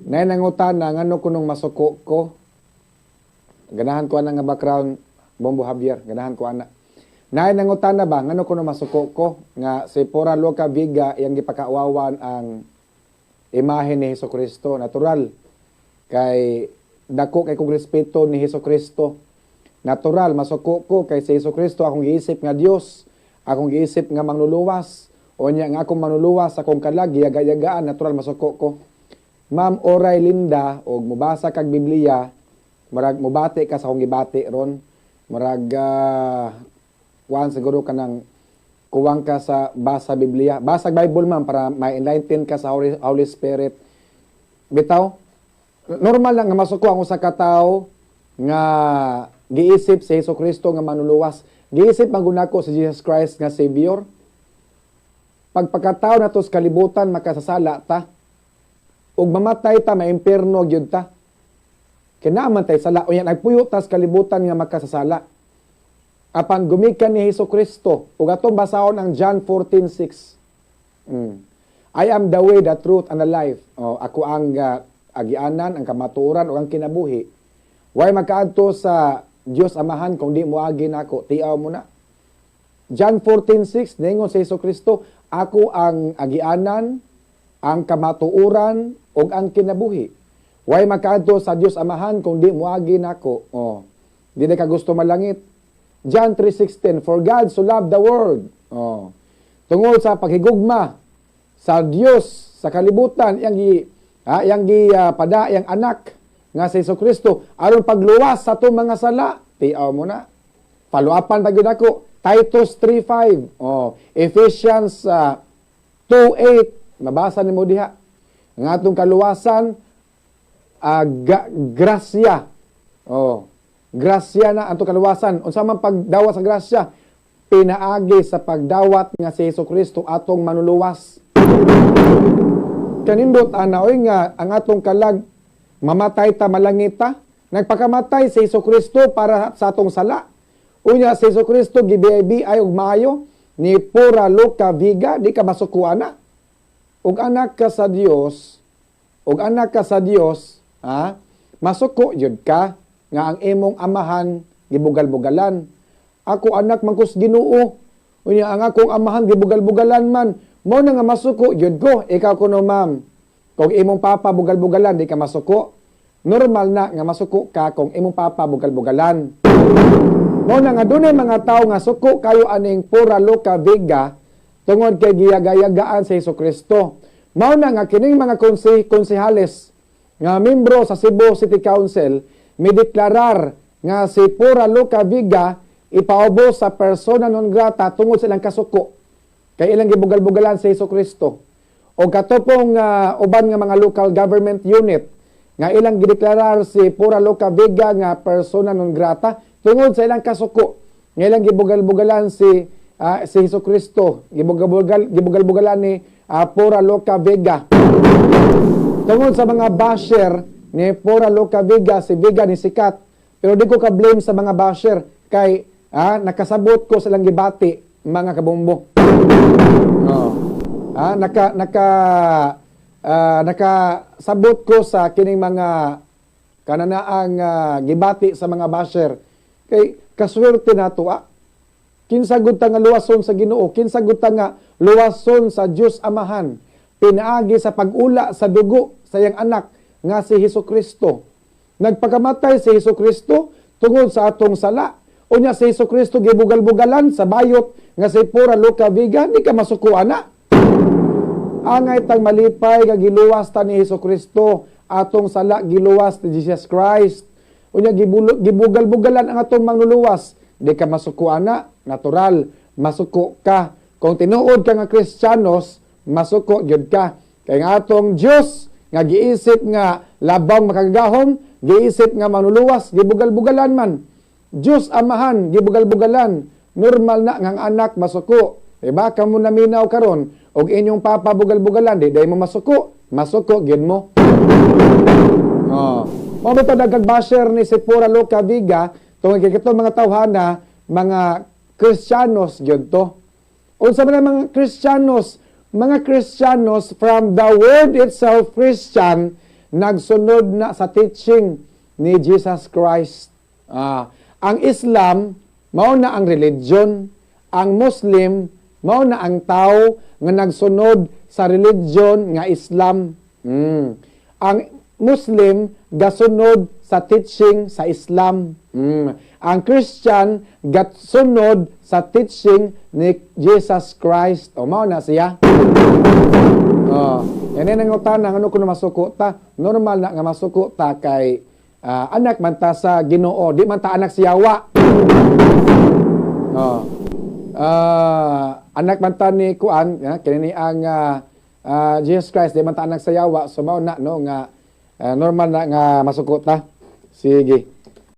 Nay nangutana ngano kunong masuko ko. Ganahan ko ana nga background, Bombo Javier, ganahan ko ana. Nay nangutana ba ngano kuno masuko ko nga si Pura Loca Vega iyang gipakaawawan ang imahe ni Hesus Kristo? Natural kay dako kay kong respeto ni Hesus Kristo. Natural masuko ko kay si Hesus Kristo akong giisip nga Dios, akong giisip nga mangluluwas. O niya nga akong manluluwas akong kalag giyaga-yagaan, natural masuko ko. Ma'am Oray Linda, og mobasa kag Biblia, murag mobati ka sa akong gibati ron. Murag kuan siguro kanang kuwang ka sa basa Biblia. Basa Bible, ma'am, para ma-enlighten ka sa Holy Spirit. Bitaw, normal lang nga masuko ang usa ka tawo nga giisip si Hesus Kristo nga manluluwas. Giisip man gud nako si Jesus Christ nga Savior. Pagpakatao nato sa kalibutan, makasasala ta. Ug mamatay ta, maimpierno gyud ta. Kay naa man tay sala, unya nagpuyo ta sa kalibutan nga makasasala. Apan gumikan ni Hesus Kristo, ug atong basahon ang John 14:6. "I am the way, the truth, and the life." Oh, ako ang agianan, ang kamatuoran, ug ang kinabuhi. Way makaadto sa Dios Amahan kung di moagi nako. Tiaw mo na. John 14:6, ningon si Hesus Kristo, "Ako ang agianan, ang kamatuoran, ug ang kinabuhi. Way makaadto sa Dios Amahan kung di moagi nako." Oh. Di na ka gusto malangit. John 3:16, "For God so loved the world." Oh. Tungod sa paghigugma sa Dios sa kalibutan, iyang gi pada iyang anak nga si Hesus Kristo aron pagluwas sa atong mga sala. Tiaw mo na. Follow-upan pa gyud ako. Titus 3:5. Oh, Ephesians 2:8. Mabasa nimo diha. Ang atong kaluwasan grasya. Oh, grasya na atong kaluwasan. Unsa man pagdawat sa grasya? Pinaagi sa pagdawat nga si Hesus Kristo atong manluluwas. Kanindot ana oy nga ang atong kalag, mamatay ta, malangit ta. Nagpakamatay si Hesus Kristo para sa atong sala. Unya si Hesus Kristo gibiay og maayo ni Pura Loca Vega, di ka masuko ana? Ug anak ka sa Dios, ug anak ka sa Dios, ha? Masuko jud ka nga ang imong amahan gibugal-bugalan. Ako anak man kus Ginoo. Unya ang akong amahan gibugal-bugalan man. Mao na nga masuko jud ko. Ikaw kuno, ma'am. Kung imong papa bugal-bugalan, di ka masuko? Normal na nga masuko ka kung imong papa bugal-bugalan. Mao na nga dunay mga tawo nga suko kayo aning Pura Loca Vega tungod kay giyagayagaan sa Hesus Kristo. Mao na nga kining mga konsehales nga membro sa Cebu City Council mideklarar nga si Pura Loca Vega ipaubos sa persona non grata tungod sa ilang kasuko kay ilang gibugal-bugalan sa Hesus Kristo. O katopong uban nga mga local government unit nga ilang gideklarar si Pura Loca Vega nga persona non grata tungod sa ilang kasuko nga ilang gibugal-bugalan si Hesus Kristo, gibugal-bugalan ni Pura Loca Vega. Tungod sa mga basher ni Pura Loca Vega, si Vega ni sikat. Pero di ko ka blame sa mga basher kay nakasabot ko sa ilang gibati, mga kabombo. Oh. Naka naka nakasabot ko sa kining mga kananaang gibati sa mga basher. Kay kaswerte nato ah. Kinsa gud ta nga luwason sa Ginoo, kinsa gud ta nga luwason sa Dios Amahan pinaagi sa pag-ula sa dugo sa iyang anak nga si Hesus Kristo. Nagpakamatay si Hesus Kristo tungod sa atong sala. Unya si Hesus Kristo gibugal-bugalan sa bayot nga si Pura Loca Vega, di ka masuko ana? Angay tang malipay nga giluwas ta ni Hesus Kristo, atong sala giluwas ni Jesus Christ. Unya gibugal-bugalan ang atong mangluluwas. Di ka masuko ana? Natural, masuko ka. Kung tinuod ka nga Kristiyanos, masuko gyud ka. Kay ang atong Dios nga giisip nga labaw makagagahom, giisip nga manluluwas, gibugal-bugalan man. Dios Amahan gibugal-bugalan. Normal na nga ang anak masuko. Diba? Kamo naminaw karon og inyong papa bugal-bugalan, di day mo masuko? Masuko gyud mo. Oh. Mao bitaw daghang basher ni si Pura Loca Vega tungod kay katong mga tawhana mga Kristiyanos gyud to. Unsa man ang mga Kristiyanos? Mga Kristiyanos, from the word itself, Christian, Nagsunod na sa teaching ni Jesus Christ. Ang Islam mao na ang religion, ang Muslim mao na ang tao nga nagsunod sa religion nga Islam. Ang Muslim gasunod sa teaching sa Islam. Ang Christian gasunod sa teaching ni Jesus Christ. O, mao na siya. Oh, yan ang utana, ano kuno masuko ta? Normal na nga masuko ta kay anak man ta sa Ginoo, di man ta anak sa yawa. Oh. Anak man ta ni kuan, kini ni ang Jesus Christ, di man ta anak sa yawa, so mao na no nga normal na nga masuko ta. Sige.